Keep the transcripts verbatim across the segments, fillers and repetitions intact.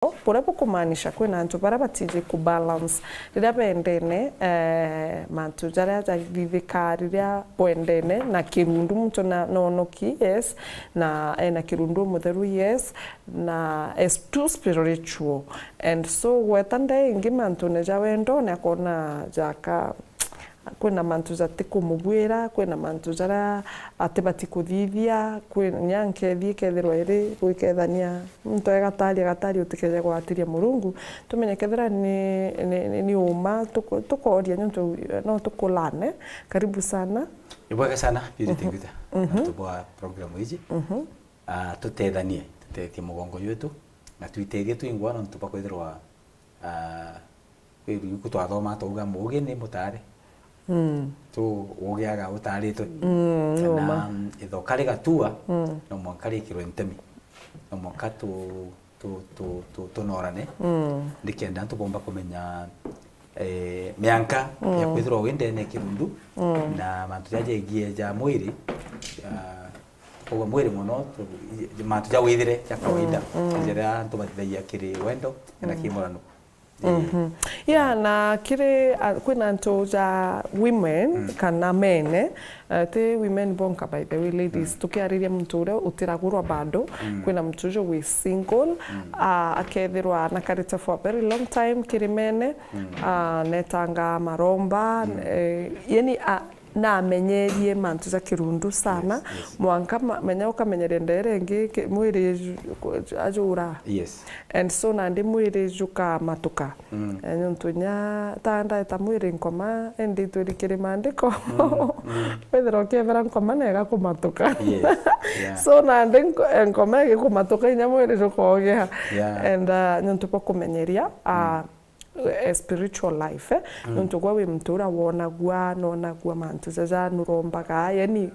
buria bukumaanisha kwina antu baria batiji ku balance riria bendene, eh, mantu jaria jathithikaa riria bwendene na kirundu, muntu na, nonoki, yes, na ena kirundu umutheru, yes, na is too spiritual. And so gweta ndee ingi mantune ja wendone akona jaka kwina mantu jatikumubwira, kwina mantu jaria atibati kuthithia, kwi-, nya nkethi ikethirwa iri gwikethania muntu egatari, agatari utikeje gwatiria Murungu, tumenye kethira ni, ni, ni, ni uma tuku-, tukooria niuntu no tukulane. Karibu sana. Ibwega sana, Purity Ngwita, antu bwa program iji. Ah, tutethanie, tutethie mugongo jwetu, na twiteethie twingwa nontu bwa kwithirwa, ah, kwi ruku twathoma twauga muugi ni mutaare. Mm. Tu ugiaga utaaritwe. Mm, ni uma. Na, mm, ithoka rigatua, mm, no mwanka rikirwe ntemi. No mwanka tu, tu, tu, tu, tunorane. Mm. Nikenda antu bomba kumenya, eh, mianka, mm, ya kwithirwa wi ndene ya kirundu, mm, na mantu jaja jegie ja mwiri, ah, Koguo mwiri mono, tu-, mantu ja withire ja kawaida, mm, mm, jaria antu bathithagia kiri wendo na, mm, kiri murano. Mhm. Yeah, na kiri, a, kwina antu ja women, mm, kana mene, eh, ti women bonka, by the way, ladies, mm, tukiariria muntu uria utiragurwa bado, mm, kwina muntu uju wi single, mm, a, akethirwa nakarite for a very long time kiri mene, mm, a, netanga maromba, mm, eh, yani, a, namenyerie mantu ja kirundu sana. Yes, yes. Mwanka ma-, menya ukamenyeria ndeere ingi ki-, mwiri ju-, ku-, ajura. Yes. And so nandi mwiri jukamatuka. Mm. Eh, nontu nya ta ndaeta mwiri nkoma, indi itwiri kiri maandiko. Mm, mm. Withira ukiethera nkoma na igakumatuka. Yes, yeah. So nandi nko-, eh, nkoma igikumatuka inya mwiri jukogea. Yeah. And, uh, nontu bwa kumenyeria, uh, mm, eh, spiritual life, eh? Mm. Nontu gwa wi muntu uria wonagua, nonagua mantu jaja, nurombaga, yani,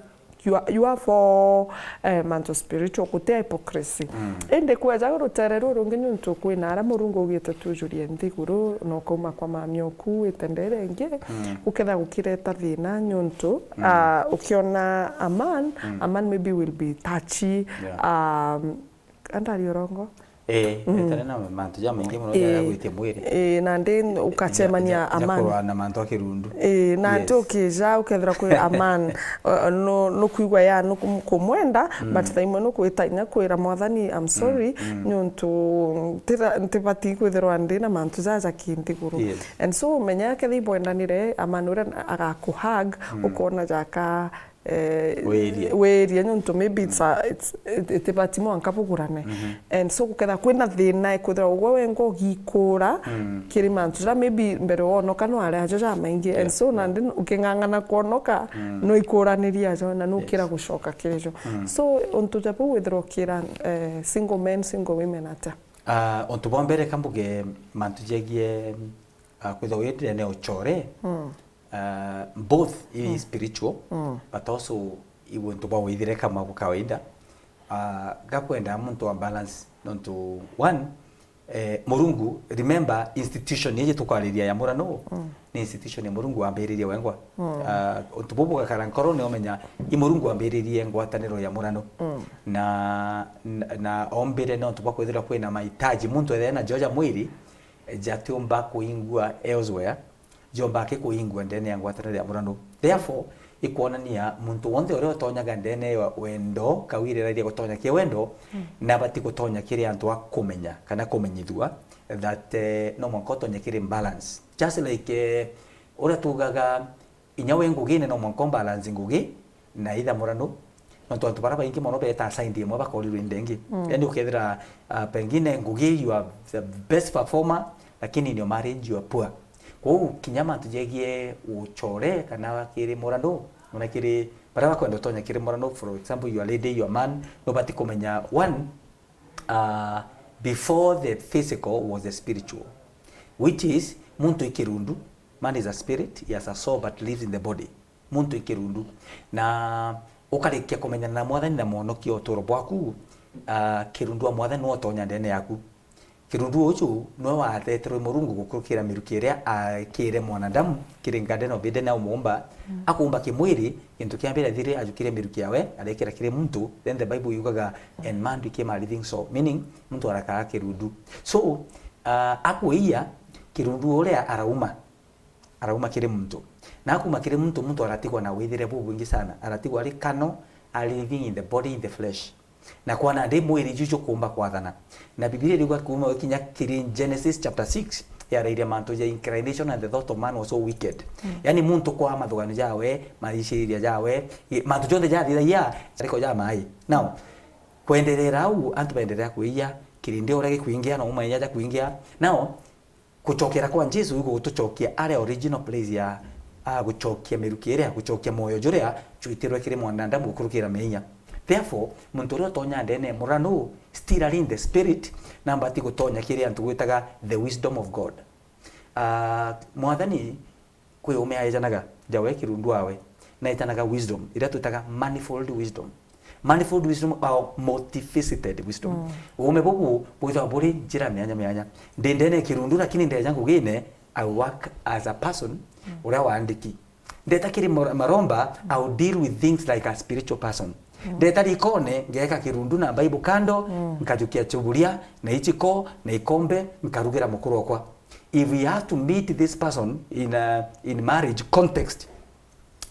you are, you are for, eh, mantu spiritual, guti hypocrisy. Mm. Indi kweja rutere ruru rungi, nontu kwina aria Murungu augite tujurie nthiguru, na ukauma kwa mami oku, wite ndere ingi, mm, guketha gukireta thina, nontu, mm, ah, ukiona a man, mm, a man maybe will be touchy, yeah, um, Andari urongo? Eh, mm, etare na mantu jamaingi mono, eh, ja gwitia mwiri. Eh, nandi ukacemania, ja, ja a man, kurwa na mantu a kirundu. Eh, na, yes, nti ukija ukethira kwi a man, uh, nu-, nukwigua ya nukum-, kumwenda, mm, but thaa imwe nukwita inya kwira Mwathani, "I'm sorry, mm, mm, niuntu ntira-, ntibati kwithirwa ndi na mantu jaja kinthiguru." Yes. And so umenya kethira ibwendanire, a man uria agakuhug, mm, ukona jaka eh, wirie, wirie, nontu maybe it's a, it's, it, itibati mwanka bugurane. Mhm. And so gukethira kwina thina, ikwithirwa ugwe wengwa ugikura, mm, kiri mantu jaria maybe mbere wonoka nwari ajo jamaingi. And, yeah, so, yeah, nandi uking'ang'ana kwonoka, mm, no ikuraniria ajo na nukira, yes, gucoka kiri jo. Mm. So, untu ja buu withirwa ukira, eh, single men, single women atia? Ah, untu bwa mbere ka mbuge mantu jegie, ah, kwithirwa wi ndene uchore, mm, uh, both i, mm, spiritual, mm, but also i guntu bwa withire kamwe bwa kawaida. Uh, gakwenda muntu a balance nontu one, eh, Murungu, remember institution iji tukwariria ya murano, mm, ni institution ya Murungu wambiririe wengwa. Mm. Uh, untu bubu bugakara nkoro ni umenya i Murungu wambiririe ngwataniro ya murano. Mm. Na, na, na ombire nontu bwa kwithirwa kwina mahitaji muntu ethire na joja mwiri, jatiumba kuingua elsewhere, jomba akikuingua ndene ya ngwataniro ya murano. Therefore, ikwonania muntu wonthe uria utonyaga ndene ya wendo, kawiriraria gutonya kiri wendo, mm, nabati gutonya kiri antu a kumenya kana kumenyithua that, eh, no mwanka utonye kiri balance. Just like, eh, uria tugaga, inya wi ngugine no mwanka umbalance ngugi na itha murano, nontu antu baria baingi mono betaa side imwe bakorirwe indengi. Mm. Yani ukethira, ah, pengine ngugi you are the best performer, lakini in your marriage you are poor. Kwou kinya mantu jegie uchore kana kiri murano, ona kiri baria bakwenda utonya kiri murano, for example, your lady, your man, nubati kumenya one, uh, before the physical was the spiritual, which is muntu i kirundu, man is a spirit, he has a soul but lives in the body. Muntu i kirundu. Na ukarikia kumenyana na Mwathani na mwonokia uturo bwaku, uh, kirundu wa Mwathani niwe utonya ndene yaku. Kirundu uju nwe watheterwe Murungu gukurukira miruki iria aekire mwanadamu kiri Garden of Eden aumuumba. Akuumba kimwiri, gintu kia mbere athire ajukire miruki yawe, arekira kiri muntu, then the Bible yugaga, "And man became a living soul," meaning muntu arakaa kirundu. So, ah, akwiya, kirundu uria arauma, arauma kiri muntu. Na akuuma kiri muntu, muntu aratigwa na withire bubwingi sana. Aratigwa ari kano, ari living in the body, in the flesh. Na kwana ndi mwiri juju kuumba kwathana. Na Bibilia iriuga kuuma kinya kiri Genesis chapter six, yarairia mantu ja inclination and the thought of man was so wicked. Yani muntu kwa mathuganio jawe, mariciriria jawe, i-, mantu jonthe jathithagia, ariko ja mai. Now, kwenderera au, antu benderea kwiya, kirindi uria gikwingia, no umenya ja kwingia. Now, Gucokera kwa Jesu igutucokia aria original place ya, a, gucokia miruki iria, gucokia mwoyo juria jwitirwe kiri mwanadamu gukurukira meeyia. Therefore, muntu uria utonya ndene murano still ari in the spirit, na mbati gutonya kiri antu gwitaga the wisdom of God. A, Mwathani kwi ume aejanaga, jawe kirundu awe, na etanaga wisdom, iria twitaga manifold wisdom. Manifold wisdom or multifaceted wisdom. Uume bubu bwithagwa buri njira mianya mianya. Ndi ndene kirundu, lakini ndeja ngugine, I work as a person uria waandiki. Ndeta kiri mar-, maromba, I will deal with things like a spiritual person. Ndeta rikone, ngeka kirundu na Bible kando, nkajukia chuburia, na ichiko, na ikombe, nkarugira mukuru okwa. If we have to meet this person in, uh, in marriage context,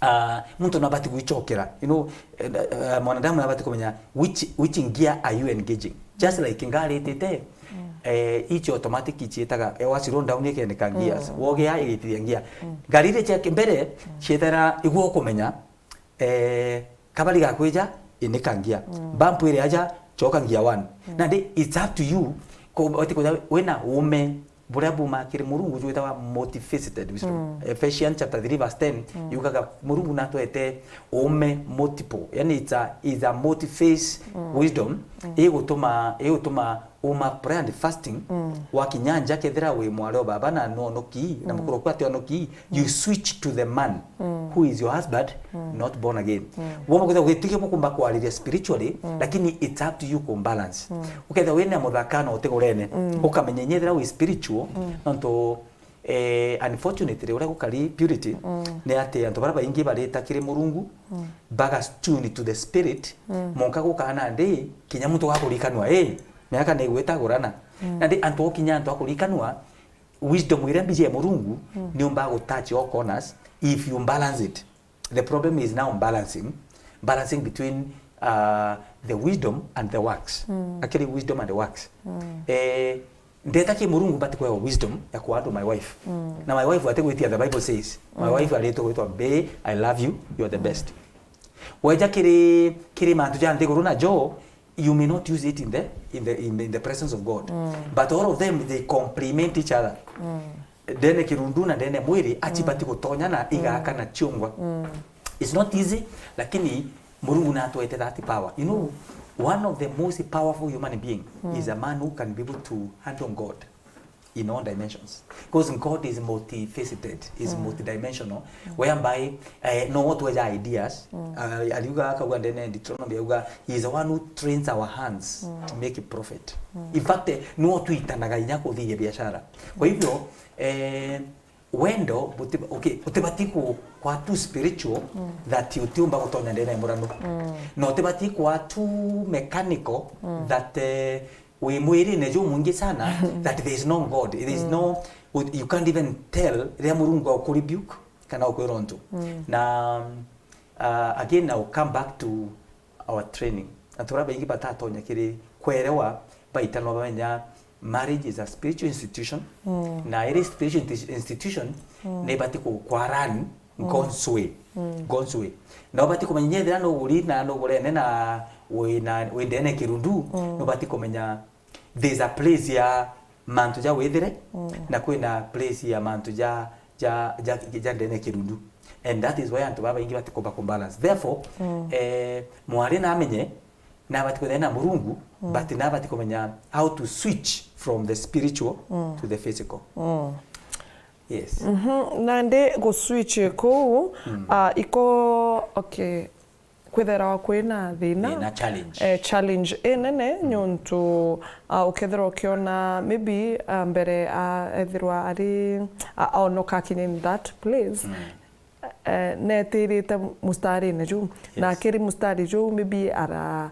Ah, muntu nabati gwicokera. You know, eh, eh, mwanadamu nabati kumenya which, which gear are you engaging. Just like ngari itite, eh, ichi automatic ichiitaga, eh, wa slow down ikendeka gears. Wogia igitithia gear. Ngari iria cia mbere, cietera igwo kumenya, eh, kabari gakwija, inika gear. Bump iri aja, choka gear one. Nandi, it's up to you. Ko-, ati kuja wina ume buria buumaa kiri Murungu jwitawa multifaceted wisdom. Ephesians chapter three verse ten yugaga Murungu natwete uume multiple, yani it's a, is a multi-face wisdom igutuma, igutuma uuma prayer and fasting, wakinya nja kethira wi mwari o baba na nwonoki, na mukuru okwa ati onoki, you switch to the man who is your husband, not born again. Womba kwithirwa gwitige bukumba kwariria spiritually, lakini it's up to you kumbalance. Ukethirwa wina muthaka na utigurene, ukamenya inya ethira wi spiritual, nontu, eh, unfortunately, uria gukari purity, ni ati antu baria baingi barita kiri Murungu, baga tune to the spirit, monka gukaa nandi, kinya muntu gakurikanwa, eh, miaka ni igwitagurana. Nandi antu okinya antu akurikanwa, wisdom iria mbiji ya Murungu, ni umba gu touch all corners if you balance it. The problem is now balancing, balancing between, uh, the wisdom and the works. Actually, wisdom and the works. Eh, ndeta ki Murungu mbati kwewa wisdom ya kuhandle my wife. Na my wife ati gwitia, the Bible says, my wife aritwe gwitwa, "Bae, I love you, you're the best." Weja kiri, kiri mantu ja nthiguru najo, you may not use it in the, in the, in the, in the presence of God. But all of them, they complement each other. Ndene kirundu na ndene mwiri, achibati gutonya na igaka na ciungwa. It's not easy, lakini Murungu natwete that power. You know, one of the most powerful human being is a man who can be able to handle God in all dimensions. Because God is multifaceted, is multidimensional, whereby, eh, no tweja ideas. Ah, ariuga akauga ndene Deuteronomy, auga, "He is the one who trains our hands to make profit." In fact, eh, no twitanaga inya kuthiria biashara. Kwa hivyo, eh, wendo, buti-, okay, utibati ku-, kwa too spiritual that utiumba gutonya ndene ya murano. Na utibati kwa too mechanical that, eh, wi mwirine jumwingi sana that there is no God. There is no, you can't even tell riria Murungu akurebuke kana ukwira untu. Na, uh, again, I'll come back to our training. Antu baria baingi batatonya kiri kwerewa, baitanwa bamenya marriage is a spiritual institution, na iri spiritual insti-, institution, ni ibati ku-, kwa run God's way. God's way. Na ubati kumenya inya ethira nuguri na nugurene na wi na, wi ndene kirundu, nubati kumenya there's a place ya mantu ja withire, na kwina place ya mantu ja, ja, ja, ja ndene kirundu. And that is why antu baba baingi batikumba kumbalance. Therefore, eh, mwari na amenye, na abati kuthena na Murungu, but na abati kumenya how to switch from the spiritual to the physical. Yes. Mhm. Nandi gu switch kuu, ah, iko, okay. kwithirwa kwina thina, thina, challenge, eh, challenge inene, mm, niuntu, ah, ukethirwa ukiona maybe, ah, mbere, ah, ethirwa ari, ah, aonoka akinya in that place, mm, eh, netirite mustarine juu. Yes. Na akiri mustari juu, maybe ara,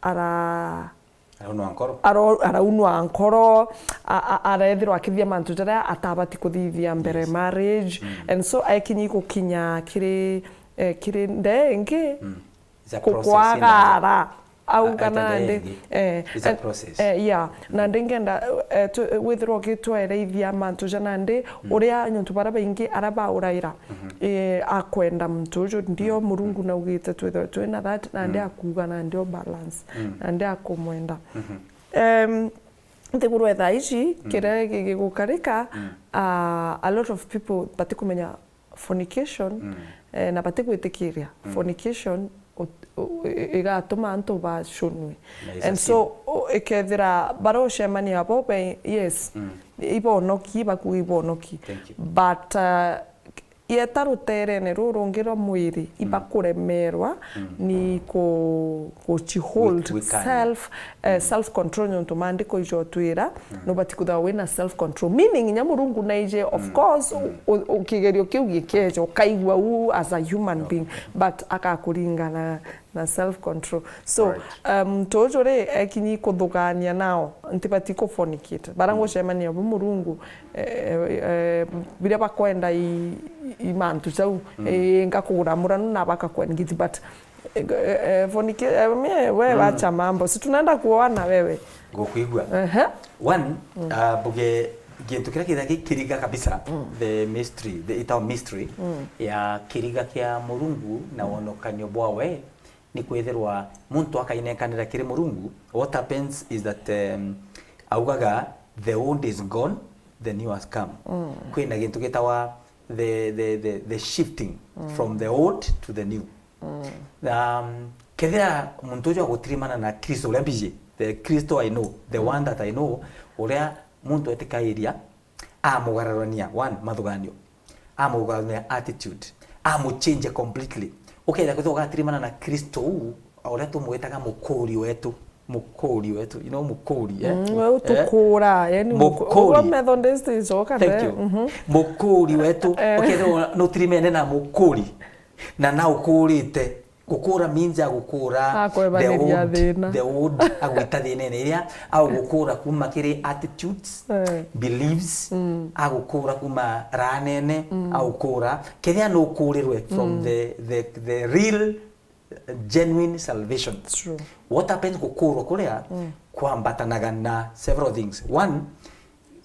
ara, araunwa nkoro, aro-, araunwa nkoro, a-, a-, arethirwa akithithia mantu jaria atabati kuthithia mbere, yes, marriage. Mm. And so ekinyi gukinya kiri, eh, kiri ndee ingi, mm, it's a process, kukwagara. Au, a-, kana aita nandi, ingi, eh, it's a, eh, process, eh, yeah. Mm. Nandi ngenda, eh, tu-, withirwa ugitwereithia mantu ja nandi, mm, uria nontu baria baingi aria bauraira, mhm, eh, akwenda muntu uju, ndio, mm, Murungu, mm, naugite twithirwe twina that, nandi, mm, akuuga nandi o balance, mm, nandi akumwenda. Mhm. Em, nthiguru ya thaa ici, mm, kiria gi-, gigukarika, mm, ah, a lot of people batikumenya fornication, mm, eh, na batigwitikiria, mm, fornication ut-, u-, i-, igatuma antu bacunwe. Na it's a sin. And so, u-, ikethira baria ucemania abo be, yes, mm, ibonoki, bakuga ibonoki. Thank you. But, uh, yeta ruterene ruu rungi rwa mwiri, mm, ibakuremerwa, mm, ni ku-, gucihold. We, we can. Self, eh, mm, self control, nontu maandiko ijotwira, mm, nubati kwithirwa wina self control. Meaning, inya Murungu naije, of, mm, course, mm, u-, u-, kigerio kiu gikeja, ukaigua u as a human, okay, being, but akakuringana na self control. So, right, um, muntu uju ri, ekinyi kuthugania nao, ntibati ku fornicate. Bara, mm, ngucemania bo Murungu, eh, eh, biria bakwenda i, i, i mantu jau, mm, eh, ngakugura muranu na bakakwenda ngiti, but, eh, eh, eh, fornica-, eh, me, we, mm, wacha mambo. Si tunaenda kuoana wewe. Ngukwigua. Ehe. One, mm, ah, mbuge gintu kiria kithaa gikiriga kabisa, mm, the mystery, the eternal mystery, mm, ya kiriga kia Murungu na wonokanio bwawe, ni kwithirwa muntu akainekanira kiri Murungu. What happens is that, um, augaga, "The old is gone, the new has come." Mm. Kwina gintu gitawa the, the, the, the shifting, mm, from the old to the new. Mm. Um, kethira muntu uju agutirimana na Kristo uria mbiji, the Kristo I know, the, mm, one that I know, uria muntu etikairia, amugararania, one, mathuganio, amugararania attitude, amuchange completely. Ukethira kwithirwa ugatirimana na Kristo uu, uria tumwitaga mukuri wetu, mukuri wetu, you know, mukuri, eh? Mm, we utukura, eh? Yani muku-, mukuri. Uguo Methodist icoka. Thank you. Mhm. Mukuri wetu, eh, ukethirwa nutirimene na mukuri, na na ukurite, gukura means agukura the old, thina, the old, agwita thinene iria, agukura kuma kiri attitudes, eh, beliefs, mm, agukura kuma raanene, mm, agukura, kethia nukurirwe from, mm, the, the, the real, genuine salvation. True. What happens gukurwa kuria, mm, kwambatanaga na several things. One,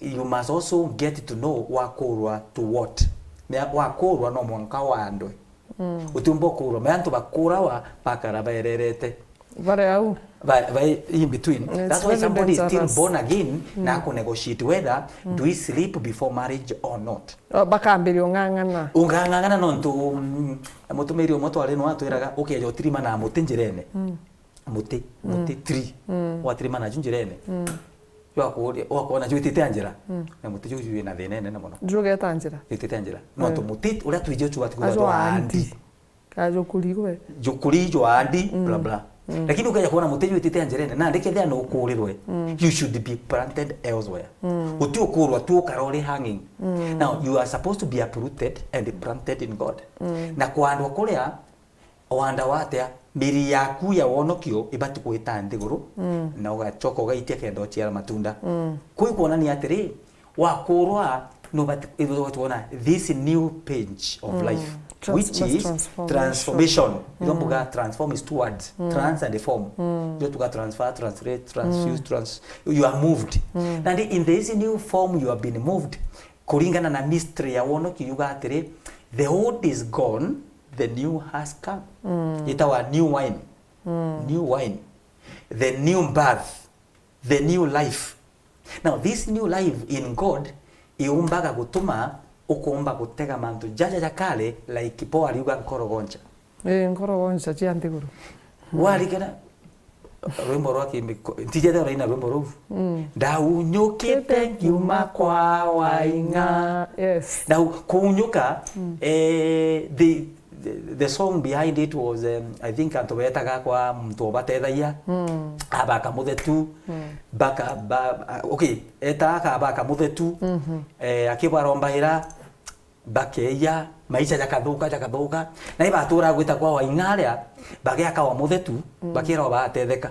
you must also get to know wakurwa to what. Mea-, wakurwa no mwanka wandwe. Mm. Utiumba ukurwa. Me antu bakurawa bakara baererete. Bare au. Ba-, ba-, in between. It's very dangerous. That's why somebody is still born again, mm, na aku negotiate whether, mm, do we sleep before marriage or not. O, bakambiria ung'ang'ana. Ung'ang'ana nontu, mm, mutumiri umwe twari no atwiraga, ukeja utirimana na muti njirene. Mm. Muti, mm, muti tree. Mm. Watirimana ju njirene. Mm. Wakuria, wakona ju witite a njira. Mm. Na muti ju wina thina inene mono. Ju ugeta njira. Witite a njira. Mm. Nontu muti uria twiji ucu wati kuga jwa andi. Ka jukuri gwe. Jukuri jwa andi, mm, bla, bla. Mm. Lakini ukeja kuona muti ju witite a njirene, nandi kethia nukurirwe, mm, you should be planted elsewhere. Mm. Uti ukurwa tu ukara uri hanging. Mm. Now, you are supposed to be uprooted and planted in God. Mm. Na kwandwa kuria, wanda watia, miri yaku ya wonokio ibati gwita nthiguru, mm, na ugacoka ugaitia kenda uciara matunda. Mm. Kuu ikwonania atiri, wakurwa, nubati, ithwe tuona this new page of, mm, life, trans-, which must is transform, transformation. Mm. Ithwe mbuga transform is two words, mm, trans and form. Mm. Ithwe tuga transfer, translate, transfuse, mm, trans-, you are moved. Mm. Nandi in this new form you have been moved, kuringana na mystery ya wonokio yuga atiri, the old is gone, the new has come. Mm. Itawa new wine. Mm. New wine. The new birth. The new life. Now, this new life in God iumbaga gutuma ukomba gutega mantu jaja ja kale, like Paul ariuga nkorogoncha. Ii, nkorogoncha cia nthiguru. Mm. Warikana rwimbo rwa Kimiko, ntijete uraina rwimbo ruu. Mm. Ndaunyukite ngiuma kwa Waing'a. Yes. Now, kuunyuka, mm, eh, the, the, the song behind it was, um, I think antu beetaga kwa muntu obatethagia, mm, abaka muthetu, mm, baka, ba, a, okay, eetaga akabaka muthetu, mm-hmm, eh, akibarombaira, bakeeja, maisha jakathuka, jakathuka. Na ibaturaga gwita kwa Waing'a aria, bagiaka wa muthetu, mm, bakira obatetheka.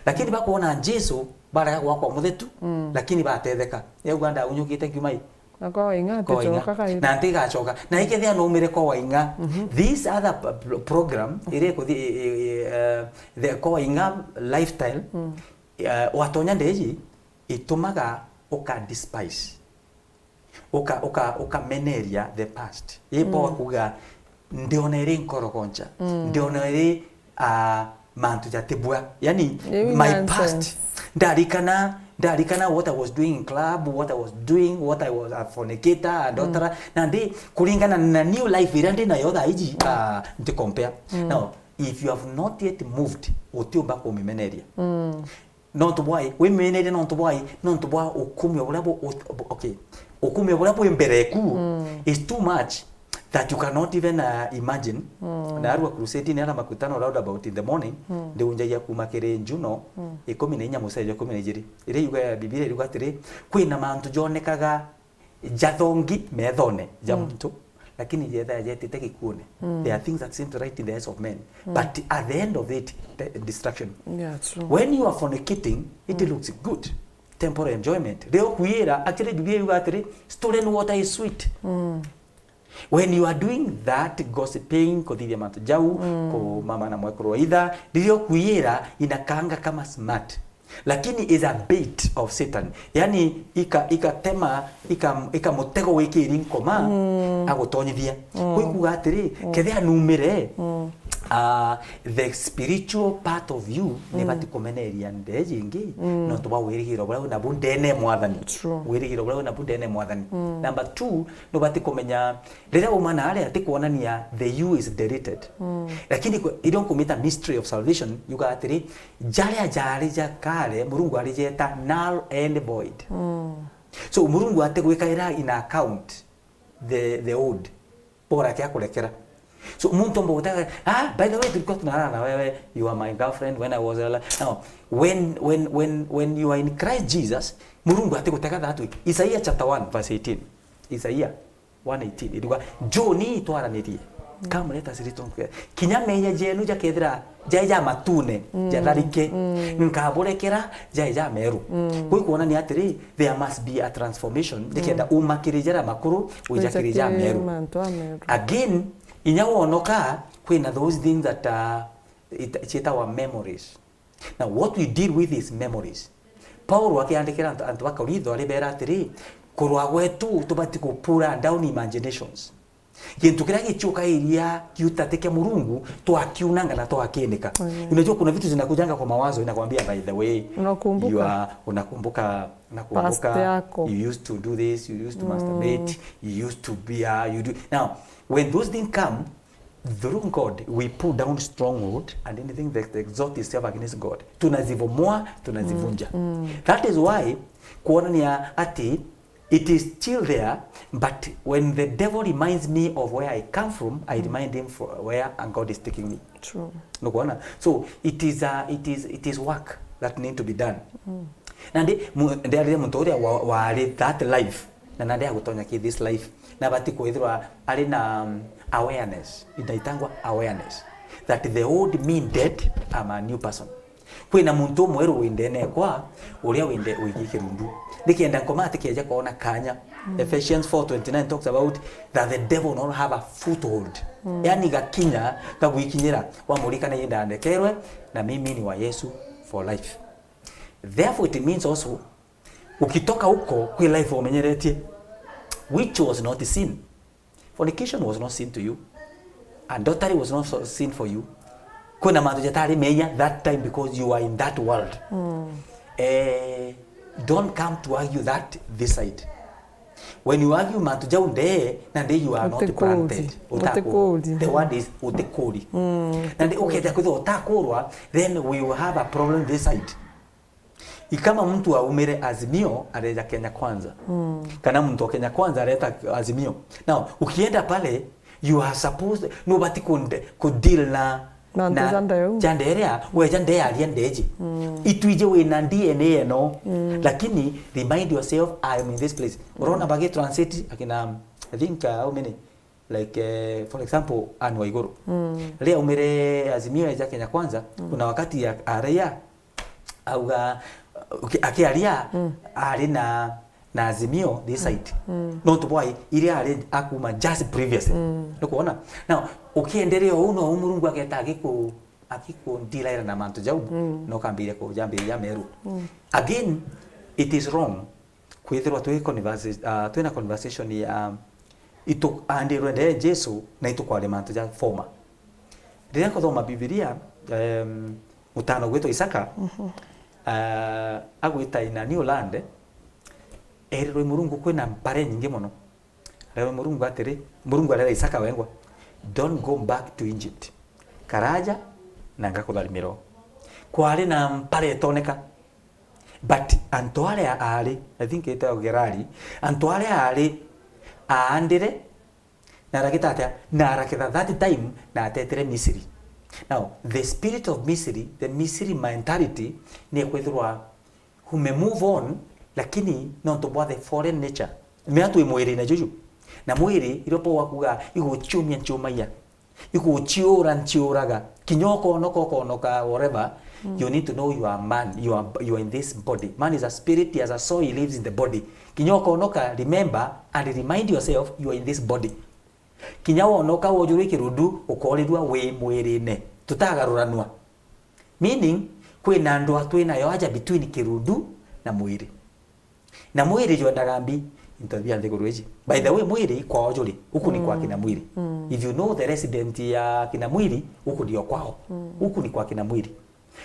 Lakini bakwona Jesu, barega gwakwa muthetu, mm, lakini batetheka. Yauga ndaunyukite nkiuma i? Na kwa Waing'a kwa Waing'a. Aticoka kairi. Na ntigacoka. Na ikethia numire kwa Waing'a. Mhm. This other p-, p-, program, mhm, iri kuthi, i, i, i, eh, the kwa Waing'a lifestyle, mm, eh, watonya ndeji, itumaga uka despise. Uka, uka, ukameneria the past. Ipo, mm, kuga, ndiona iri nkorogoncha. Mm. Ndiona iri, ah, mantu jatibua. Yani, iu my nonsense. Past. Ndarikana, ndarikana what I was doing in club, what I was doing, what I was a fornicator, adulterer. Mm. Na ndi, kuringana na new life iria ndi nayo thaa iji, ah, nti compare. Mm. Now, if you have not yet moved, utiumba kumimeneria. Mm. Nontu bwai, wiminerie nontu bwai, nontu bwa ukumio buria bu-, ut-, bu-, okay. Ukumio buria bwi mbere eku, mm, is too much that you cannot even, uh, imagine. Mm. Narua crusade ni ara makutano roundabout in the morning, mm, ndiunjagia kuma kiri Juno, mm, ikumi na inya mucejo ikumi na ijiri. Iria yuga ya Bibilia iruga atiri, kwina mantu jonekaga jathongi methone ja, mm, muntu, lakini jethaya jetite gikuune. Mm. There are things that seem right in the eyes of men, mm, but at the end of it, de-, destruction. Yeah, true. When you are fornicating, it, mm, looks good. Temporal enjoyment. Riria ukuira, actually, Biblia yuga atiri, "Stolen water is sweet." Mm. When you are doing that, gossiping, kuthithia mantu jau, mm, kumama na mwekuru wa itha, riria ukuira, inakaanga kama smart. Lakini is a bait of Satan. Yani, ika-, ikatema, ika-, ikamutego wikiri nkoma, mm, agutonyithia. Mm. Kwi kuga atiri, mm, kethia numire, mm, ah, the spiritual part of you, mm, nibati kumeneria ndeji ingi, mm, nontu bwa wirigiro buria winabu ndene ya Mwathani. True. Wirigiro buria winabu ndene ya Mwathani. Mm. Number two, nubati kumenya, riria uma na aria, ti kwonania the you is deleted. Mm. Lakini kwe-, irio nkumita mystery of salvation, yuga atiri, jaria jaari ja kare, Murungu arijeta null and void. Mm. So, Murungu atigwikaira in account the, the old. Bora kia kurekera. So, muntu omba gutega, "Ah, by the way, tulikuwa tunalala na wewe, you are my girlfriend when I was alive." Now, when, when, when, when you are in Christ Jesus, Murungu atigutega that way. Isaiah chapter one, verse eighteen. Isaiah one eighteen, iruga, "Njoni twaranirie. Mm. Come, let us reason together." Kinya meeyia jeenu jakethira jai ja matune, mm, jatharike, mm, nkaburekera jai ja meeru. Mm. Kwi kwonania atiri, there must be a transformation, nikenda, mm, uma kiri jaria makuru, wija kiri ja meeru. Mantu a meeru. Again, inya wonoka, kwina those things that are, it, ciitawa memories. Now, what we deal with is memories. Paulo akiandikira antu, antu ba Korintho, aribeera atiri, "Kurwa gwetu tubati ku pull down imaginations." Gintu kiria gichukairia kiuta ti kia Murungu, twakiunanga na twakinika. Amen. Unajua kuna vitu zinakujanga kwa mawazo, inakwambia, "By the way, unakumbuka? You are, unakumbuka, unakumbuka, past yako. You used to do this, you used to, mm, masturbate, you used to be, uh, you do." Now, when those things come, through God, we pull down stronghold and anything that exalts itself against God. Tunazibomoa, tunazivunja. Mm, mm. That is why, kuonania ati it is still there, but when the devil reminds me of where I come from, I, mm, remind him for where and God is taking me. True. Nukuona? So, it is a, it is, it is work that need to be done. Mm. Nandi, mu-, ndiarire muntu uria wa-, wari that life. Na nandi agutonya ki this life, na abati kwithirwa ari na, um, awareness, inaitangwa awareness, that the old me dead, I'm a new person. Kwina muntu umweru wi ndene ekwa, uria wi nde-, wigi kirundu. Nikenda nkoma atikeja koona kanya. Mm. Ephesians four twenty-nine talks about that the devil will not have a foothold. Mm. Yani gakinya gagwikinyira, wamurikana indandekerwe, na mimi ni wa Yesu for life. Therefore it means also, ukitoka huko, kwi life umenyeretie, which was not sin. Fornication was not sin to you. Adultery was not so-, sin for you. Kwina mantu jatari meeyia that time because you were in that world. Mm. Eh, don't come to argue that this side. When you argue mantu jau nde, nandi you are not planted. Utikuri. Utakuri. Utikuri. The word is utikuri. Mm, utikuri. Nandi ukeja kwithirwa utakurwa, then we will have a problem this side. Ikama mtu aumire Azimio areja Kenya Kwanza. Mm. Kana mtu wa Kenya Kwanza areta Azimio. Now, ukienda pale, you are supposed, nubati kunde-, kudeal na, mantu na ja ndeu. Ja nderea, we ja ndearia ndeji. Mm. Itwije wina D N A eno. Mm. Lakini remind yourself, I am in this place. Urona bagi transit akina, I think, uh, how many? Like, eh, for example, Anne Waiguru. Mm. Riria aumire Azimio eja Kenya Kwanza, mm, kuna wakati ya, aria auga, uki-, akiaria, mm, ari na, na Azimio this side. Mm. Nontu bwa i-, iria ari akuma just previously. Mm. Nukwona? Now, ukienderea uu, no uu Murungu ageta agiku-, agikundiraira na mantu jau, mm, na ukambiria kujambiria meru. Mm. Again, it is wrong kwithirwa twi conversa-, ah, twina conversation ya itu-, andirwe ndee Jesu na itukwaria mantu ja former. Riria nkuthoma Bibilia, em, mutano gwitwa Isaka, mhm, ah, agwita in a new land, erirwe Murungu kwina mpare nyingi mono. Arerwa Murungu atiri, Murungu arera Isaka wengwa, "Don't go back to Egypt. Karaja na ngakutharimira." Kwari na mpare itoneka. But antu aria aari, I think itawa Gerari, antu aria aari aandire, na arakita atia? Na araketha that time, na atetire Misiri. Now, the spirit of Misiri, the Misiri mentality, ni kwithirwa ume move on, lakini nontu bwa the fallen nature. Mea twi mwiri na juju. Na mwiri, irio Paul akuga, iguchiumia nchiumagia. Iguchiura nchiuraga. Kinya ukonoka, ukonoka, whatever, mm, you need to know you are man. You are, you are in this body. Man is a spirit, he has a soul, he lives in the body. Kinya ukonoka, remember and remind yourself, you are in this body. Kinya wonoka wojurwe kirundu, ukorirua wi mwirine. Tutagaruranua. Meaning, kwina ndwaa twinayo aja between kirundu na mwiri. Na mwiri jwendaga mbi into bia nthiguru iji. By the way, mwiri kwao juri, uku ni kwa, mm, kina mwiri. Mm. If you know the resident ya kina mwiri, uku ndio kwao. Mm. Uku ni kwa kina mwiri.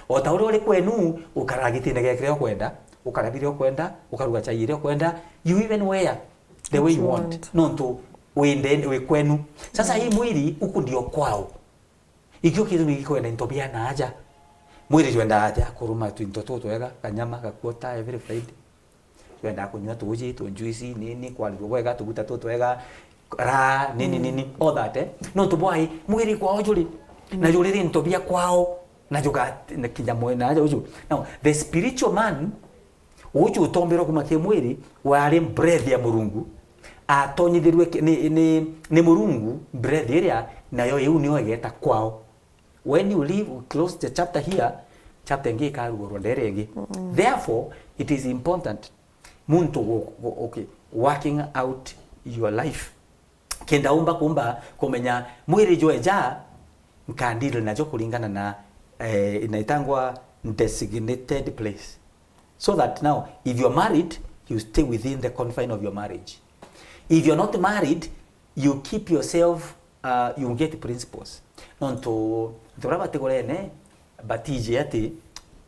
O ta uria uri kwenu, ukaraga gitine gia kiria ukwenda, ukara biria ukwenda, ukaruga chai iria ukwenda, you even wear the way you want. Nontu wi nde-, wi kwenu. Sasa hii mwiri, uku ndio kwao. Ikio kintu ni gikwenda into bia na aja. Mwiri jwenda aja kuruma twinto tu twega, kanyama, gakuota every Friday. Jwenda kunywa tuuji, tu juice, nini, kwarirua bwega, tuguta tu twega, ra, nini, mm, nini, all that, eh? Nontu bwai, mwiri kwao juri. Mm. Na juri into bia kwao, na juga, na kinya mwena aja uju. Now, the spiritual man, uju utombirwe kuma ki mwiri, wari breath ya Murungu, atonyithirue ki-, ni, ni, ni Murungu, breath iria, nayo iu nio igeta kwao. When you leave, we close the chapter here, chapter ingi ikarugurwa ndere ingi. Mm. Therefore, it is important muntu gu-, gu-, okay, working out your life. Kenda umba kumba kumenya mwiri jweja, nkandile najo kuringana na, eh, inaitangwa designated place. So that now, if you're married, you stay within the confine of your marriage. If you're not married, you keep yourself, uh, you get principles. Nontu, antu baria batigurene, batiji ati,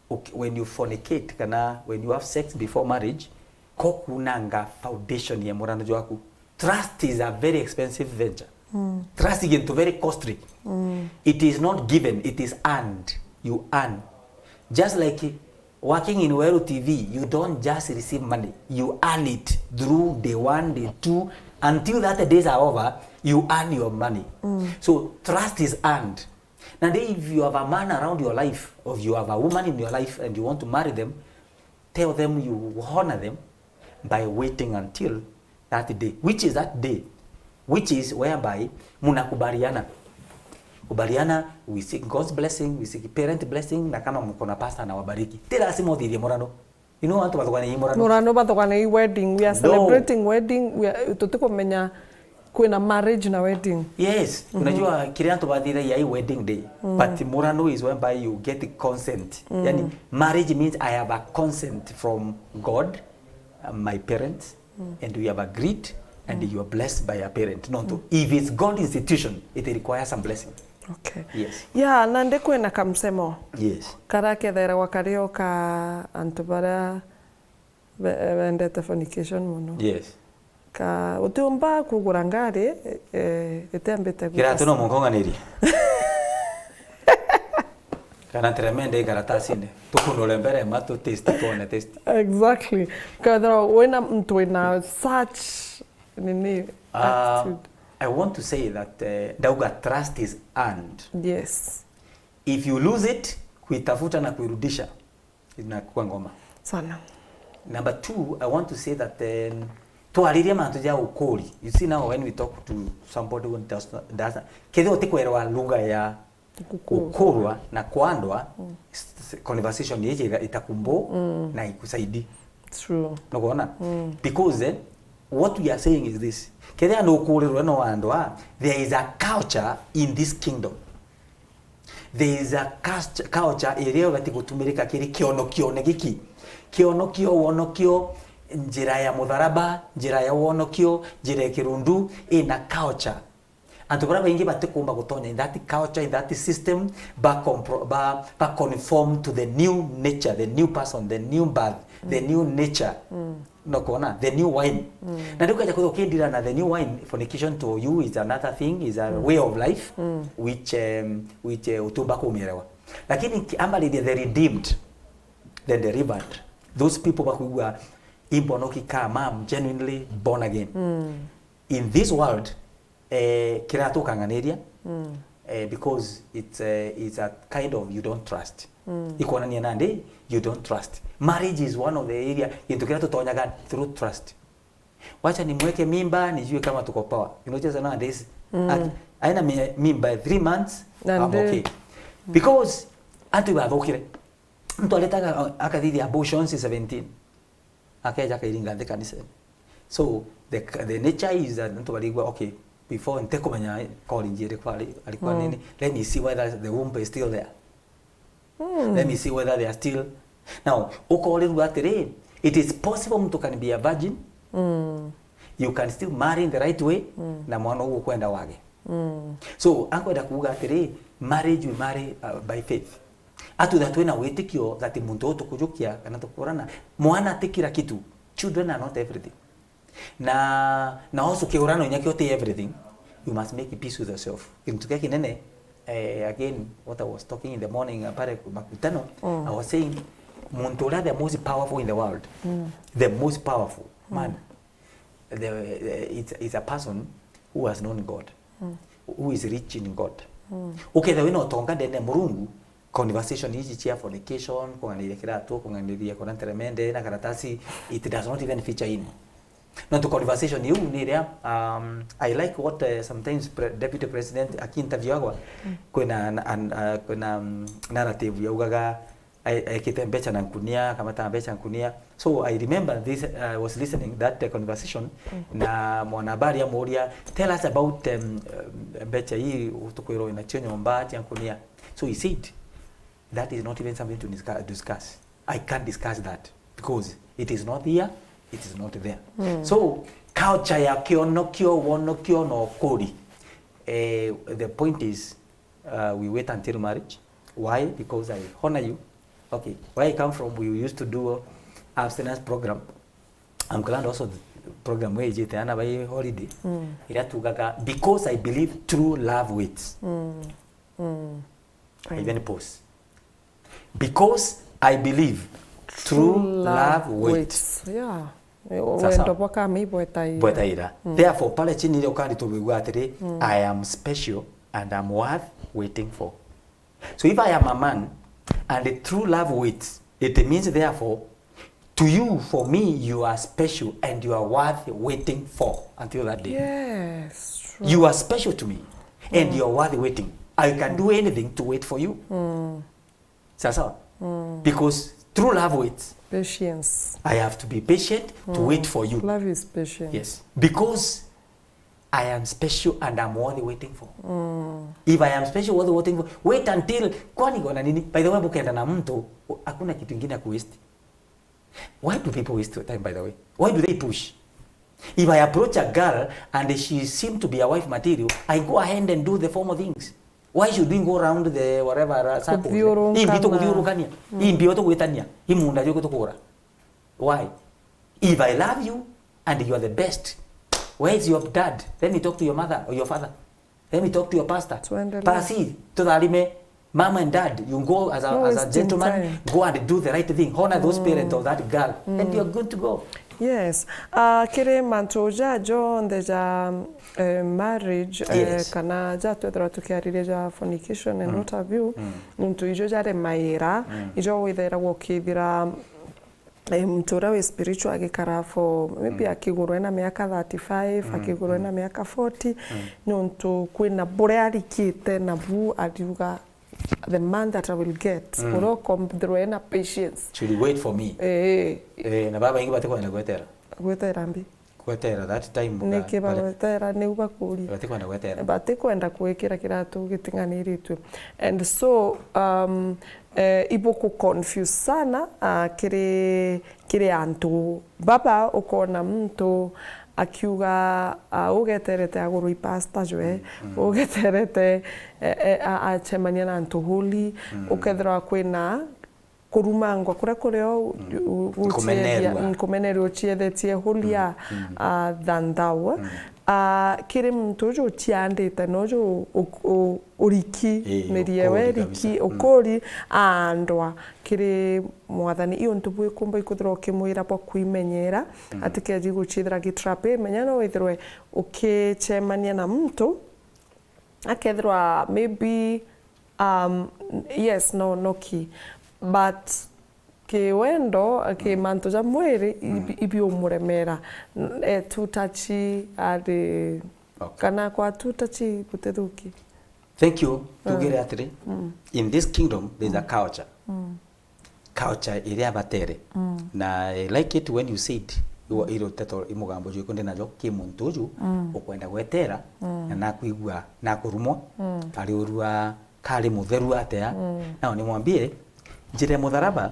uk-, when you fornicate, kana when you have sex before marriage, ko kunanga foundation ya murano jwaku. Trust is a very expensive venture. Mm. Trust is into very costly. Mm. It is not given, it is earned. You earn. Just like working in Weru T V, you don't just receive money. You earn it through day one, day two, until that days are over, you earn your money. Mm. So trust is earned. Now, if you have a man around your life, or you have a woman in your life and you want to marry them, tell them you honor them by waiting until that day, which is that day, which is whereby mnakubaliana. Kubaliana, we seek God's blessing, we seek parent blessing, na kama mko na pastor na wabariki. Ti lazima uthithie murano. You know, antu bathuganagia murano. Murano bathuganagia wedding, we are, no, celebrating wedding, we are, tutikumenya kwina marriage na wedding. Yes, mhm, unajua kile antu bathithagia i wedding day, mm, but murano is whereby you get consent. Mm. Yani, marriage means I have a consent from God, uh, my parents, mm, and we have agreed, and, mm, you are blessed by your parent. Nontu, mm, if it's God institution, it requires some blessing. Okay. Yes. Ya, nandi kwina kamsemo. Yes. Karia kethairagwa kario ka antu baria be-, bendete fornication mono. Yes. Ka, utiumba kugura ngari, eh, itembite gwita. Kiratu no mwanka ung'anirie. Kana tremende ikaratacine. Tukunure mbere ma tu taste, tuone taste. Exactly. Kethira wina mtu wina such nini, Uh, attitude. I want to say that uh, ndauga trust is earned. Yes. If you lose it, kuitafuta na kuirudisha inakuwa ngoma. Sana. Number two, I want to say that um, twaririe mantu ja ukuri. You see now when we talk to somebody who does not, does not, kethira utikwerwa lugha ya gukurwa na kwandwa, s- s- conversation iji iga- itakumbu na ikusaidi. True. Nukwona? Because eh, what we are saying is this. Kethira nukurirwe no andwa, there is a culture in this kingdom. There is a cust- culture iria ibati gutumirika kiri kionokione giki. Kionokio, wonokio, njira ya mutharaba, njira ya wonokio, njira ya kirundu, ina culture. Antu baria baingi batikumba gutonya in that culture, in that system, ba, compro, ba, ba conform to the new nature, the new person, the new birth, the new nature. Nukwona? The new wine. Na riu ukeja kwithirwa ukindira na the new wine, fornication to you is another thing, is a way of life which, um, which uh, utumba kumielewa. Lakini ki- ambaririe the redeemed, the delivered, those people bakwigua imbonoki kama I'm genuinely born again. In this world, eh, kiratukanganiria eh, because it's, eh, it's a kind of you don't trust. Ikwonania nandi you don't trust. Marriage is one of the area, gintu kiria tutonyaga through trust. Wacha nimweke mimba, nijue kama tuko power. You know, just nowadays, at- aina mi- mimba three months, Na I'm ndi- okay. Because antu ibathukire. Mtu aletaga, uh, akathithia abortions seventeen. Akeja akairinga nthi kanisa. So the, the nature is that mtu barigwa, okay, before ntekumenya college iriku ari- arikwa nini, let me see whether the womb is still there. Let me see whether they are still. Now, ukorirwa atiri, it is possible mtu can be a virgin. You can still marry in the right way na mwana uguo kwenda wage. So, akwenda kuuga atiri, marriage we marry uh, by faith. Atu that twina witikio that muntu uyu tukujukia kana tukurana, mwana ti kila kitu. Children are not everything. Na, na also kiurano inya kio ti everything, you must make peace with yourself. Kintu kia kinene, eh, again, what I was talking in the morning, uh, pale makutano, I was saying, muntu uria the most powerful in the world, the most powerful man, the, the, it's, it's a person who has known God, who is rich in God. Ukethira wina utonga ndene ya Murungu, conversation iji cia fornication, kung'aniria kiratu, kung'aniria kona nteremende na karatasi, it does not even feature in. Nontu conversation iu ni iria, um, I like what uh, sometimes pre Deputy President akiinterviewagwa, kwina, an, uh, kwina um, narrative yaugaga ekite mbeca na nkunia, akamata mbeca nkunia. So I remember this, uh, I was listening that uh, conversation, na mwanahabari amuria, tell us about um, uh, mbeca ii tukwirwo wina cio nyomba cia nkunia. So he said, that is not even something to discuss. I can't discuss that because it is not here, it is not there. So culture ya kionokio, wonokio na ukuri, eh, the point is, uh, we wait until marriage. Why? Because I honor you. Okay, where I come from, we used to do abstinence program. I'm glad also the program we ijite ana bai holiday. Ira tugaga, because I believe true love waits. I even pause. Because I believe true love waits. Yeah. Sasa. Wendo bwakami bwetaira. Bwetaira. Therefore, pale chini ile ukari tubigwa atiri, I am special and I'm worth waiting for. So if I am a man and the true love waits, it means therefore to you, for me, you are special and you are worth waiting for until that day. Yes, true. You are special to me and you are worth waiting. I can do anything to wait for you. Sawa sawa? Because true love waits. Patience. I have to be patient to wait for you. Love is patient. Yes. Because I am special and I'm worth waiting for. If I am special, worth waiting for, wait until, kwani kuna nini? By the way, bukenda na mtu, hakuna kitu ingine ya kuwaste. Why do people waste time, by the way? Why do they push? If I approach a girl and she seem to be a wife material, I go ahead and do the formal things. Why should we go around the whatever uh, circles? Kuthiurukana. Imbi tukuthiurukania. Imbi tukugwitania. Imunda juku tukura. Why? If I love you and you are the best, where is your dad? Let me talk to your mother or your father. Let me talk to your pastor. Tuendelee. Pasi, tutharime. Mom and dad, you go as a, no as a wasting gentleman, time. Go and do the right thing. Honor those parents of that girl, and you're good to go. Yes. Uh, kiri mantu ja jonthe ja eh, marriage eh, yes. Kana ja twethirwa tukiariria ja fornication and what have you, nontu ijo jari maira ijo withairagwa ukithira eh, muntu uria wi spiritual agikara for maybe akigurwa ena miaka thirty-five, akigurwa ena miaka forty, nontu kwina buria arikite nabu ariuga, the man that I will get, uria ukombithirwa ena patience. She'll wait for me. Eh. Eh, na babaingi batikwenda gwetera. Gwetera mbi. Gwetera that time. Niki bagwetera niu bakuria. Batikwenda gwetera. Batikwenda kwikira kiratu giting'aniritue. And so, um, eh, ibuku confuse sana, uh, kiri, kiri antu baba, ukona muntu akiuga, uh, ugeterete agurwa i pastor jwe, ugeterete, eh, eh, a-, acemania na antu holy, ukethirwa kwina kurumangwa kuria kurio u-, u-, uciethia, kumenerua uciethitie holy a, a, than thou. A, kiri muntu uju uciandite, na uju u-, u-, uriki, ii, mirie we ukuri kabisa. Riki, ukuri, aandwa kiri Mwathani. I untu bwikumba ikwithirwa ukimwira bwa kwimenyera, atikeji gucithira gitrap. Menya no withirwe ukicemania na muntu, akethirwa maybe, um, yes, no, no ki. But ki wendo, ki mantu ja mwiri, ibi-, ibiumuremera. N-, eh, too touchy, ari, okay, kana kwa too touchy gutithuki. Thank you. Tugire atiri, in this kingdom, there is a culture. Culture iria batere. Na I like it when you said, iwa-, iro teto i mugambo jwiku ndi najo ki muntu uju ukwenda gwetera, na nakwigua nakurumwa, ari urua kari mutheru atia. Now nimwambie, njira ya mutharaba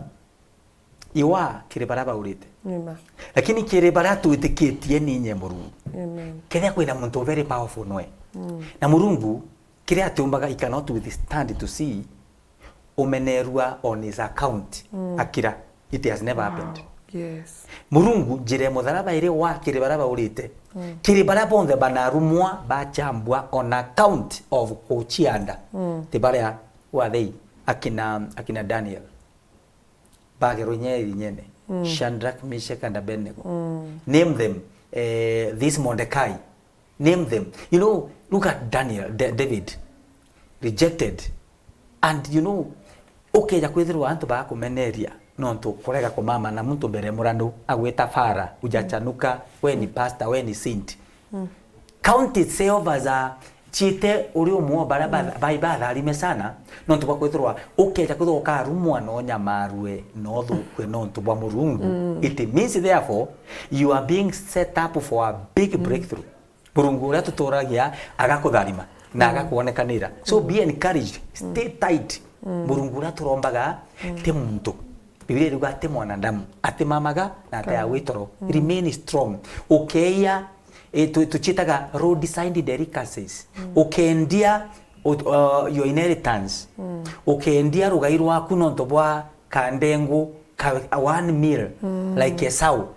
iwa kiri baria baurite. Amen. Lakini kiri baria twitikitie ni inye Murungu. Amen. Kethia kwina muntu very powerful noe. Na Murungu, kiria atiumbaga, he cannot withstand to see umenerua on his account akira. It has never happened. Yes. Murungu, njira ya mutharaba iri wa kiri baria baurite. Kiri baria bonthe banarumwa, bachambwa on account of kucianda. Ti baria wathei akina, akina Daniel. Bagerwa inya irinyene. Shadrach, Meshach and Abednego. Name them. Eh, this Mordecai. Name them. You know, look at Daniel, Da-, David. Rejected. And you know, ukeja kwithirwa antu bakumeneria, nontu kurega kumama na muntu mbere muranu agwita fara, ujachanuka, we ni pastor, we ni saint. Count itself as a, ciite uri umwe wa baria ba-, bai batharime sana, nontu bwa kwithirwa ukeja kwithirwa ukarumwa na unyamarue na uthukue nontu bwa Murungu. It means therefore you are being set up for a big breakthrough. Murungu uria tuturagia agakutharima na agakwonekanira. So be encouraged, stay tight. Murungu uria turombaga ti muntu. Biblia iruga ati mwanadamu, atimamaga na ati agwitoro. Remain strong. Ukeia, eh, tu-, tuciitaga road side delicacies. Ukeendia, u-, uh, your inheritance. Ukeendia rugai rwaku nontu bwa kandengu ka one meal, like Esau.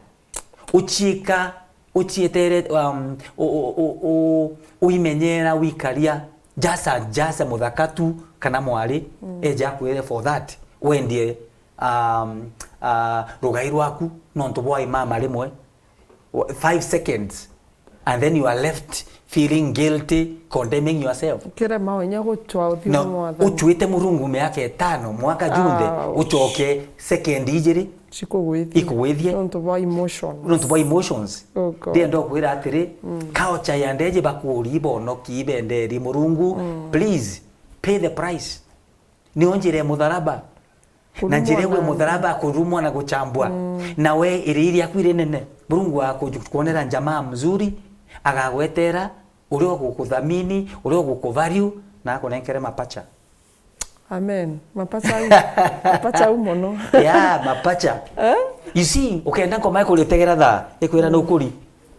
Uciika, ucietere, um, u-, u-, u-, u-, uimenyera wikaria, just a, just a muthaka tu kana mwari, eja akwire for that, wendie, um, uh, rugai rwaku nontu bwa imama rimwe, wa-, five seconds, and then you are left feeling guilty, condemning yourself. Kirema inya gucwa uthio na Mwathani. Ucwite Murungu miaka itano, mwaka junthe, ouch, ucoke second ijiri, cikugwithie, ikugwithie. Nontu bwa emotions. Nontu bwa emotions. Oh God. Ndienda kwira atiri, culture ya ndeje bakuri bonoki benderi Murungu, please, pay the price. Nio njira ya mutharaba. Na njira iu ya mutharaba, kurumwa na guchambwa. Na we iri riaku iri nene. Murungu akukwonera njamaa mzuri, agagwetera uria ugukuthamini, uria ugukuvalue, na akunenkere mapacha. Amen. Mapacha au, mapacha au mono. Yeah, mapacha. Eh? You see, ukenda ngoma ikuritegera thaa, ikwira nukuri.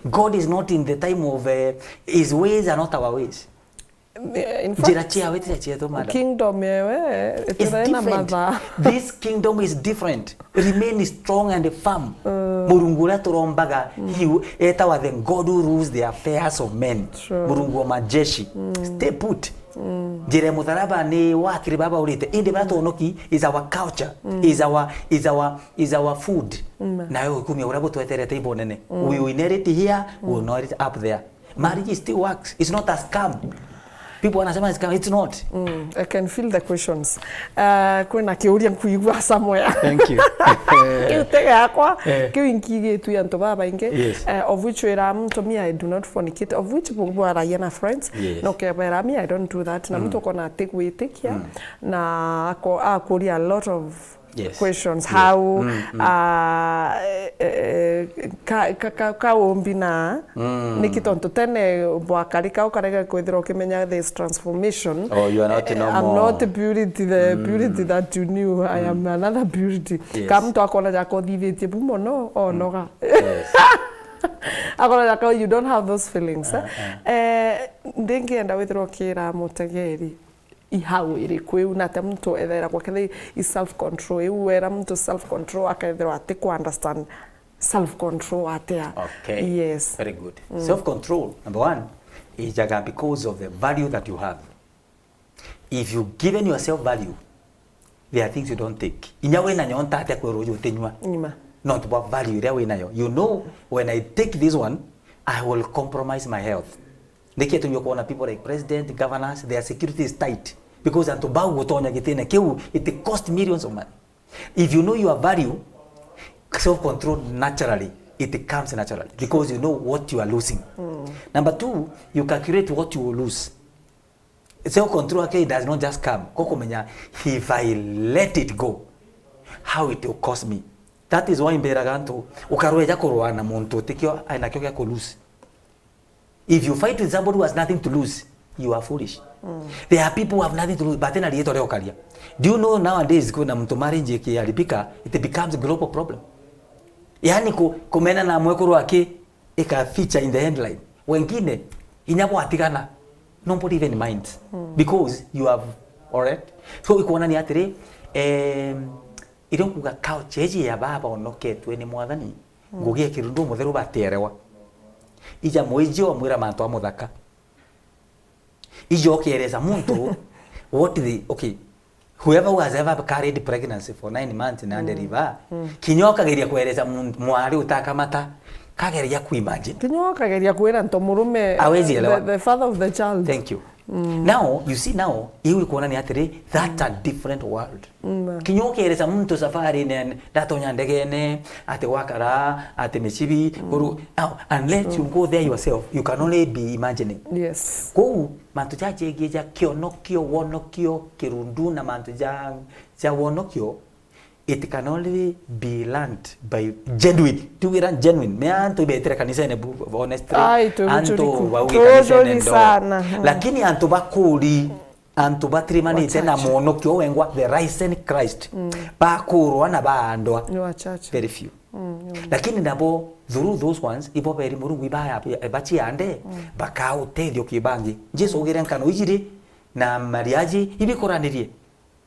God is not in the time of, eh, his ways are not our ways. In fact, njira ciawe ti cia cietu, madam. Kingdom yewe, it's itirae na different. Mathaa. This kingdom is different. Remain strong and firm. Murungu uria turombaga, he, etawa the God who rules the affairs of men. True. Murungu wa majeshi. Stay put. Njira ya mutharaba ni wa akiri baba urite. Indi bara twonoki is our culture, is our, is our, is our food. Nayo ikumia uria butweterete ibonene. We inherit here, we inherit up there. Marriage still works. It's not a scam. People wanasema it's scam. It's not. Mm, I can feel the questions. Uh, kwina kiuria nkuigua somewhere. Thank you. Kiu ti giakwa, eh, kiu inkigitue antu babaingi. Yes. Uh, of which wira muntu, me, I do not fornicate. Of which bu-, bwaragia na friends. Yes. No kebera, me, I don't do that. Na muntu ukona ati gwitikia na ako-, akuria a lot of Yes. questions. Yes. How, mm, mm. Uh, eh, eh, ka, ka, ka, kaumbi na mm. Niki tontu tene bwakarika ukarega kwithira ukimenya this transformation. Oh, you are not, eh, normal. I'm not purity, the mm. purity that you knew. I am another purity. Yes. Ka muntu akona jako thithitie bu mono onoga. Yes. Akona jako you don't have those feelings. Uh, eh? Uh. Eh, ndingienda withira ukira mutegeri ihau iriku iu, na atia muntu ethaira gwake i self control iu, wera muntu self control akethirwa ati ku understand self control atia? Okay. Yes. Very good. Mm. Self control, number one, ijaga because of the value that you have. If you given yourself value, there are things you don't take. Inya wina nyonta atia kwerwo uju utinyua. Nima. Nontu bwa value iria winayo. You know, when I take this one, I will compromise my health. Niki gitumi ukwona people like president, governors, their security is tight? Because antu bau gutonya gitine kiu, it cost millions of money. If you know your value, self control naturally, it comes naturally because you know what you are losing. Mm. Number two, you calculate what you will lose. Self control, okay, does not just come. Ko kumenya, if I let it go, how it will cost me. That is why mbiraga antu, ukarweja kurwa na muntu utikio ainakio gia ku lose. If you fight with somebody who has nothing to lose, you are foolish. Mm. There are people who have nothing to lose, but tena riitwa ria ukaria. Do you know nowadays kwina muntu marriage ikiharibika, it becomes a global problem. Yani ku-, kumena na mwekuru aki ika feature in the headline. Wengine, inya bwatigana, nobody even minds. Mm. Because you have, alright? So, ikuonania atiri, em, irio nkuga culture iji ya baba onoketwe ni Mwathani, mm, ngugi ya kirundu mutheru batierewa. Ija mwiji omwira mantu a muthaka. Ija ukereza muntu what the, okay, whoever who has ever carried pregnancy for nine months na mm. deliver, mm. kinya ukageria kwereza mun-, mwari utakamata, kageria ku imagine. Kinya ukageria kwira nto murume, hawezi elewa. The, the father of the child. Thank you. Mm. Now, you see now, iu ikuonania atiri, that's a different world. Mm. Kinya ukereza muntu safari nene, ndatonya ndegene, ati gwakara, ati micibi, mm. Kuru, now, unless you go there yourself, you can only be imagining. Yes. Kou, mantu jajegie ja kionokio, wonokio, kirundu na mantu ja, ja wonokio, it can only be learnt by genuine. Tugira genuine. Me antu ibetire kanisene bu-, honestly. Ai, tu-, antu turiku. Bauge kanisene ndo. Sana. Mm. Lakini antu bakuri, antu batirimanite na wachache. Mwonokio wengwa, the risen Christ. Mm. Bakurwa na baandwa. Ni wachache. Very few. Mm, mm. Lakini nabo, through those ones, ibo beri Murungu ibaya, bachiande, mm. Bakautethio kibangi. Jesu ugire nkano ijiri na mariaji ibikoranirie.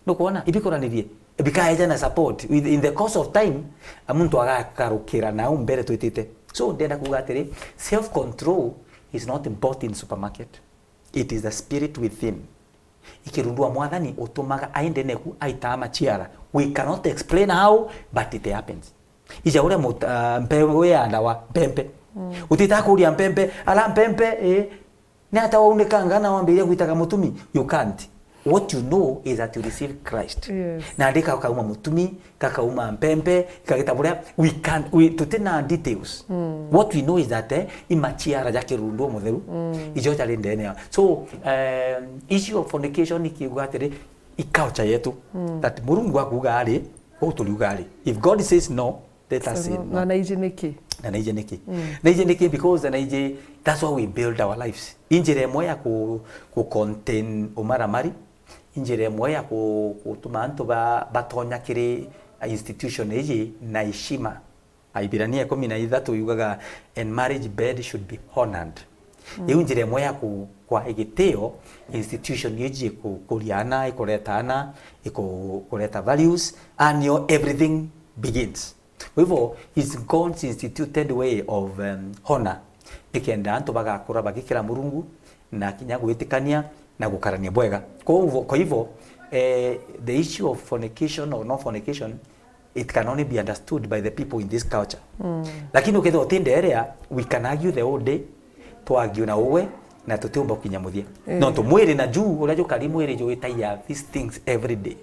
Nukwona? Ibikoranirie. Bikaeja na support. With, in the course of time, a muntu agakarukira nau mbere twitite. So, ndenda kuuga atiri, self control is not bought in supermarket. It is the spirit within. Ikirundua Mwathani utumaga aende neku aitaa machiara. We cannot explain how, but it happens. Ija uria mut-, ah, mpe-, wiandawa mpempe. Mm. Utitaga kuria mpempe, ala mpempe, eh, ni ata waunikanga na wambiria gwitaga mutumi? You can't. What you know is that you receive Christ. Yes. Na ndi kakauma mutumi, kakauma mpempe, kagita buria, we can't, we, tutina details. Mm. What we know is that, eh, imachiara ja kirundu mutheru, mm, ijo jari ndene ya. So, um, issue of fornication ikiuga atiri, i culture yetu. Mm. That Murungu akuga ari, uu turiuga ari. If God says no, let us say no. Na naiji niki? Na naiji niki? Mm. Naiji niki? Because naiji, that's how we build our lives. I njira imwe ya ku, ku contain umaramari, i njira imwe ya ku, gutuma antu ba, batonya kiri institution iji na heshima. Aibirania ikumi na ithatu yugaga, "And marriage bed should be honored." Mm. Iu njira imwe ya ku, kwa igitio institution iji iku, kuria ana, ikureta ana, iku, kureta values, and your everything begins. Kwa hivyo, it's God's instituted way of, um, honor. Nikenda antu bagakura bagikira Murungu, na kinya gwitikania, na gukarania bwega. Kwa hivyo, kwa hivyo, eh, the issue of fornication or no fornication, it can only be understood by the people in this culture. Lakini ukethirwa uti nderea, we can argue the whole day, twaargue na uwe, na tutiumba gukinya muthia. Eh. Nontu mwiri na juu, uria jukari mwiri juitagia these things every day.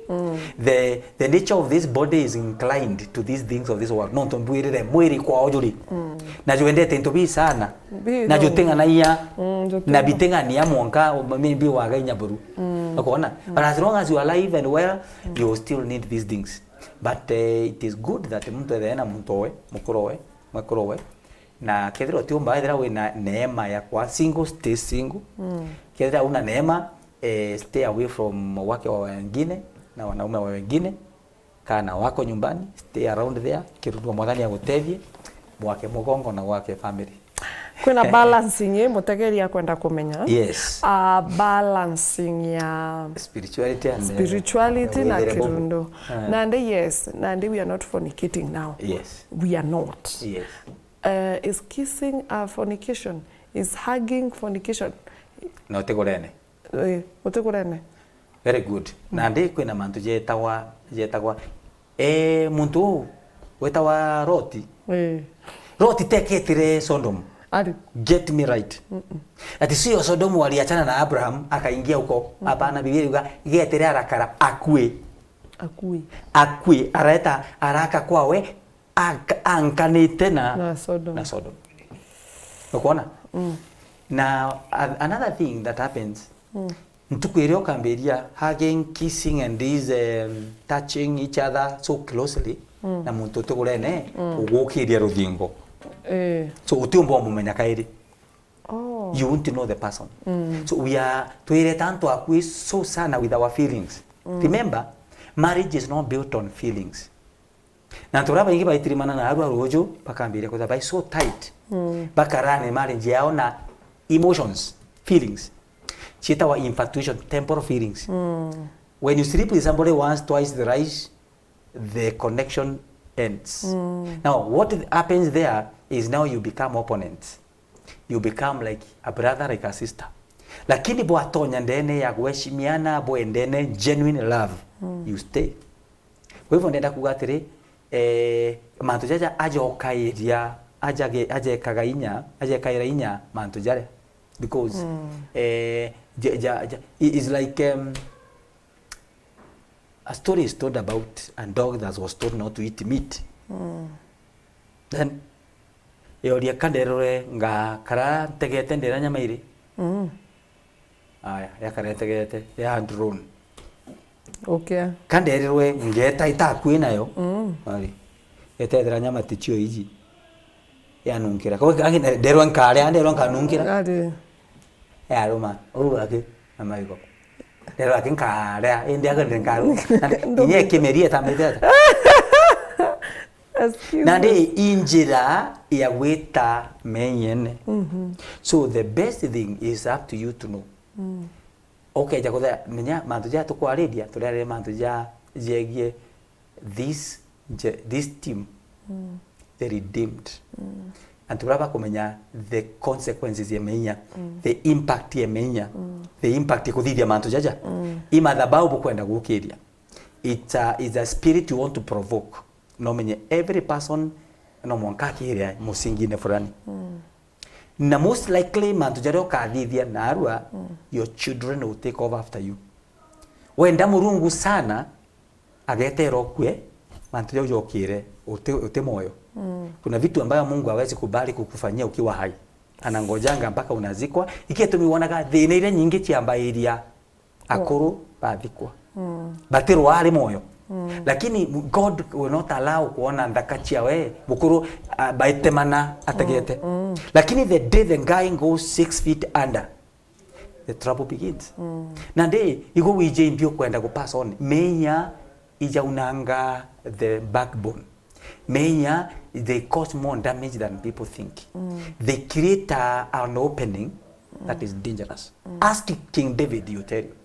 The, the nature of this body is inclined to these things of this world. Nontu mbwirire mwiri kwao juri. Na jwendete into bii sana. Bii na no. Juting'anaia. Mm, juting'ana. Na biting'ania mwanka, maybe waga inya buru. Ukona? But as long as you are alive and well, you still need these things. But, eh, it is good that muntu ethe ena muntu owe, mukuru owe, mwekuru owe. Na kethira utiumba, ethira wina neema ya kwa single, stay single. Kethira una neema, eh, stay away from wake wa wengine na wanaume wa wengine. Kaa na wako nyumbani, stay around there, kirundua Mwathani agutethie, bwake mugongo na gwake family. Kwina balancing i mutegeri akwenda kumenya. Yes. Ah, balancing ya spirituality and, eh, spirituality na witherable. Kirundu. Ah. Nandi, yes, nandi we are not fornicating now. Yes. We are not. Yes. Uh, is kissing a fornication? Is hugging fornication? Na utigurene. Eh, utigurene. Very good. Nandi kwina mantu jetagwa, jetagwa, eh, muntu uu wetagwa Loti. Eh. Loti teketire Sodom. Ari. Get me right. Ati sio Sodom waliachana na Abraham akaingia huko. Hapana, Biblia iuga getire arakara akue. Akue. Akue, areta araka kwawe, ak-, ankanite na, na Sodom. Na Sodom. Ukwona? Na a-, another thing that happens, ntuku iria ukambiria hugging, kissing and these, um, touching each other so closely, na muntu utigurene, ugukiria ruthingo. Eh. So utiumba umumenya kairi. Oh. You won't know the person. So we are, twireta antu akui so sana with our feelings. Remember, marriage is not built on feelings. Na antu baria baingi baitirimana na arua ruuju, bakambiria kwithirwa bai so tight. Bakarane marriage yao na emotions, feelings. Cietagwa infatuation, temporal feelings. When you sleep with somebody once, twice, thrice, the connection ends. Now, what happens there is now you become opponents. You become like a brother, like a sister. Lakini bwatonya ndene ya gweshimiana, bwendene, genuine love, you stay. Kwa hivyo ndenda kuga atiri, eh, mantu jaja ajokairia, ajage-, ajekaga inya, ajekaira inya mantu jaria. Because, eh, ja, ja, ja, it is like, um, a story is told about a dog that was told not to eat meat. Then, yoria, ka nderwe nga kara ntegete ndira nyama iri? Aya, yakara itegete, ya drone. Okay. Ka nderirwe ngeta itakui nayo? Ari. Etethera nyama ticio iji. Yanunkira. Kwa hivyo, nderwa nkaria, nderwa nkanunkira. Ari. Yaruma. Uu aki, na maigo. Nderwa aki nkaria, indi aki nkaru. Inya ikimeria itamite ata. Excuse me. Nandi i njira ya gwita menyene. So the best thing is up to you to know. Ukeja kuthe-, menya mantu ja tukwariria, turiarire mantu ja, jegie this, je-, this team, the redeemed. Antu baria bakumenya the consequences ya menya, the impact ya menya, the impact ya kuthithia mantu jaja. I mathabau bukwenda gukiria. It's a, it's a spirit you want to provoke. No menye every person no mwanka akiria musingine fulani. Na most likely, mantu jaria ukathithia narua, your children will take over after you. Wenda Murungu sana, agetera ukue, mantu jau jokire, uti, uti moyo. Kuna vitu ambayo Mungu hawezi kubali kukufanyia ukiwa hai. Anangojanga mpaka unazikwa. Iketumi wonaga thina iria nyingi ciambairia akuru bathikwa. Batirwa ari moyo. Lakini God will not allow kuona nthaka ciawe, mukuru, ah, baitemana ategete. Lakini the day the guy goes six feet under, the trouble begins. Na ndi, igo wije imbi ukwenda gu pass on. Menya ijaunanga the backbone. Menya, they cause more damage than people think. They create a, an opening that is dangerous. Ask King David, you tell you.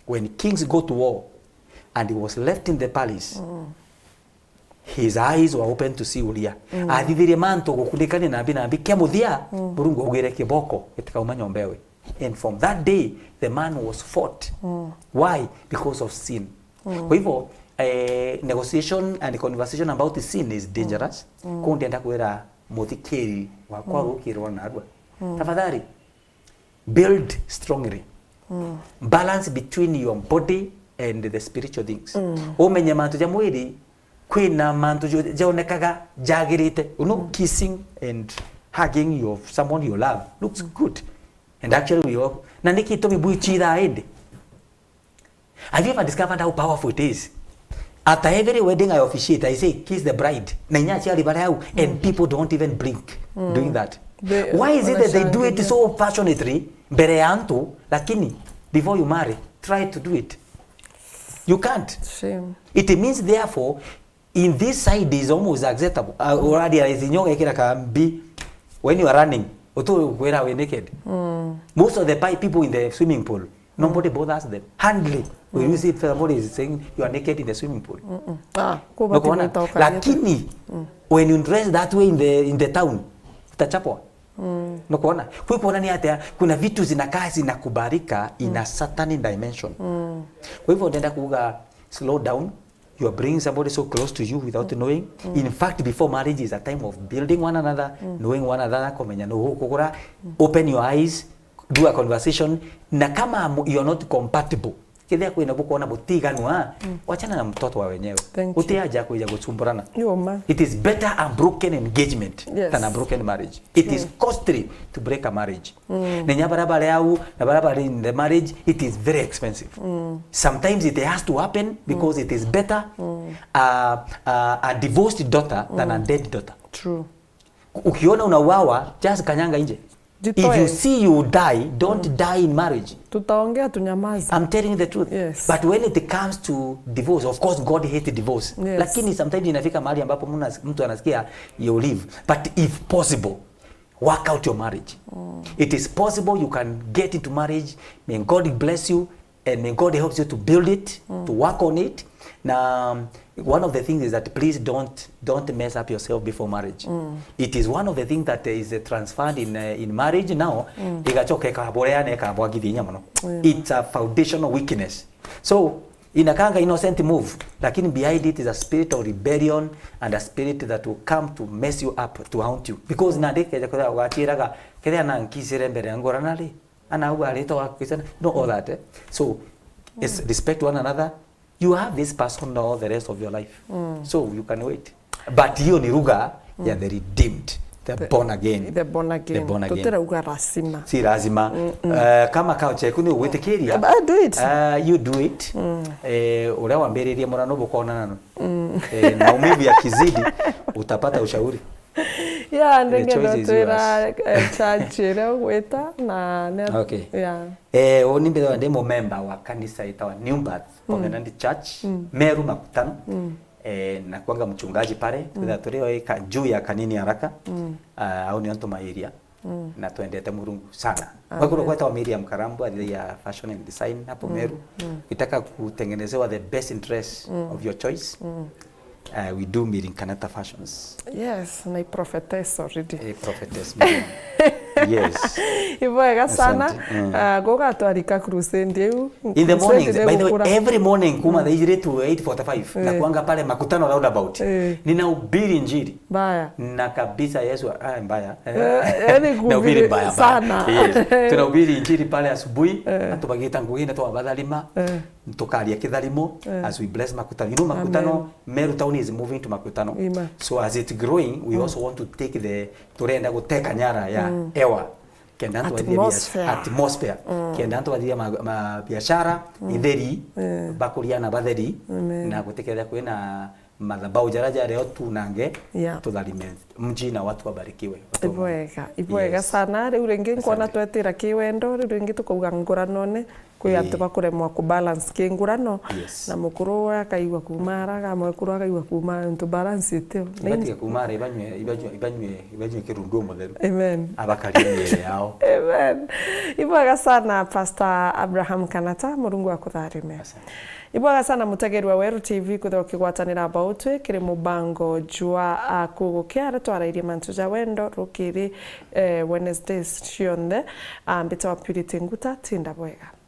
When kings go to war and he was left in the palace, his eyes were open to see Uria. Athithirie mantu gukunikania na mbi na mbi, kia muthia, Murungu augire kiboko gitikauma nyomba ewe. And from that day, the man was fought. Why? Because of sin. Kwa hivyo, eh, negotiation and conversation about sin is dangerous. Kuu ndienda kwira muthikiri wakwa rukirwa na arua. Tafadhali, build strongly. Balance between your body and the spiritual things. Umenye mantu ja mwiri, kwina mantu jo-, jonekaga jagirite. You know, kissing and hugging your, someone you love looks good. And actually, we all, na niki tumi bwichira indi. Have you ever discovered how powerful it is? After every wedding I officiate, I say, "Kiss the bride." Na inya aciari bari au, and people don't even blink doing that. They, why is it that they do it so passionately mbere ya antu, lakini before you marry, try to do it. You can't. Shame. It means, therefore, in this side is almost acceptable. Uh, already, as in, you get a can be when you are running, utu kwira we naked. Most of the pi-, people in the swimming pool, nobody bothers them. Hardly will you see somebody is saying you are naked in the swimming pool. Ah, kuba. Nukuona? Lakini, when you dress that way in the, in the town, utachapwa. Nukuona? Kwa hivyo, ni atia kuna vitu zinakaa zinakubalika in a certain dimension. Kwa hivyo, ndenda kuuga, slow down. You are bringing somebody so close to you without knowing. In fact, before marriage is a time of building one another, knowing one another, kumenya nuu ukugura. Open your eyes, do a conversation. Na kama mu-, you are not compatible, kethia kwina bukwona butiganwa, wachana na mtoto wa wenyewe. Thank you. Uti aja kuja guchumburana. It is better a broken engagement than a broken marriage. It is costly to break a marriage. Na inya baria bari au, na baria bari in the marriage, it is very expensive. Sometimes it has to happen because it is better a, a, a divorced daughter than a dead daughter. True. Ukiona unauawa, just kanyanga nje. If you see you die, don't die in marriage. Tutaongea, tunyamaze. I'm telling you the truth. Yes. But when it comes to divorce, of course God hates divorce. Yes. Lakini sometimes inafika mahali ambapo mna-, mtu anasikia you leave. But if possible, work out your marriage. It is possible you can get into marriage. May God bless you and may God helps you to build it, to work on it. Na, um, one of the things is that please don't, don't mess up yourself before marriage. It is one of the things that is, uh, transferred in, uh, in marriage now. Igacoka ikaborea na ikabwagithia inya mono. It's a foundational weakness. So, inakaanga innocent move, lakini behind it is a spirit of rebellion and a spirit that will come to mess you up, to haunt you. Because nandi keja kwithira ugachiraga, kethia na nkisire mbere ya ngorana ri, ana au arito wa kwicana, no, all that, eh? So, it's respect one another. You have this person now the rest of your life. So, you can wait. But hiyo ni lugha ya the redeemed, the born again. The born again. Tutirauga lazima. Si lazima. Eh, kama kao cheku ni ugwitikiria, do it. Eh, you do it. Eh, uria wambiririe murano bukonana no. Eh, maumivu yakizidi, utapata ushauri. Yeah, ndingienda twira, eh, church iria ugwita na ne-, okay. Yeah. Eh, uni mbithagwa ndi mumemba wa kanisa itawa New Birth Covenant Church, Meru Makutano. Eh, na kwanga mchungaji pale, twitha turi o ika-, juu ya Kanini Haraka, ah, au nio ntumairia, na twendete Murungu sana. Amen. Gwakuru gwetawa Miriam Karambu, athithagia fashion and design hapo Meru. Ukitaka kutengenezewa the best interest of your choice, uh, we do Miriam Kanata Fashions. Yes, na i prophetess already. Eh, prophetess Miriam. Yes. Ibwega sana. Asante. Ah, gugatwarika crusade iu. In the mornings, by the way, every morning, kuma thaa ijiri to eight forty-five, na kuanga pale Makutano roundabout. Eh. Ninahubiri injili. Mbaya. Na kabisa Yesu, ah, mbaya. Eh, yani nahubiri mbaya, mbaya sana. Yes. Tunahubiri injili pale asubuhi, antu bagita ngugi na twabatharima, tukaria kitharimo as we bless Makutano. You know, Makutano, Meru town is moving to Makutano. So as it growing, we also want to take the, turenda guteka nyara ya ewa. Kenda antu bathithie biac-, atmosphere. Kenda antu bathithie ma, ma biashara, itheri, bakuria na batheri, na gutikethia kwina mathabau jaria jario tunange, tutharime mji na watu wabarikiwe. Ibwega, ibwega sana. Riu ringi nkwona twetira kiwendo, riu ringi tukauga nguranone, kwi antu bakuremwa ku balance ki ngurano, na mukuru we akaigua kuuma araga, mwekuru akaigua kuuma ara, ntu balance itio. Ibatiga kuuma ara, ibanywe, ibanywe, ibanywe kirundu mutheru. Amen. Abakarie miere yao. Amen. Ibwega sana, Pastor Abraham Kanata, Murungu akutharime. Asante. Ibwega sana mutegeri wa Weru T V kwithirwa ukigwatanira bautwi kiri mubango jwa Akugukia, aria twarairie mantu ja wendo rukiri, eh, Wednesdays cionthe. Ah, mbitawa Purity Nguta, tinda bwega.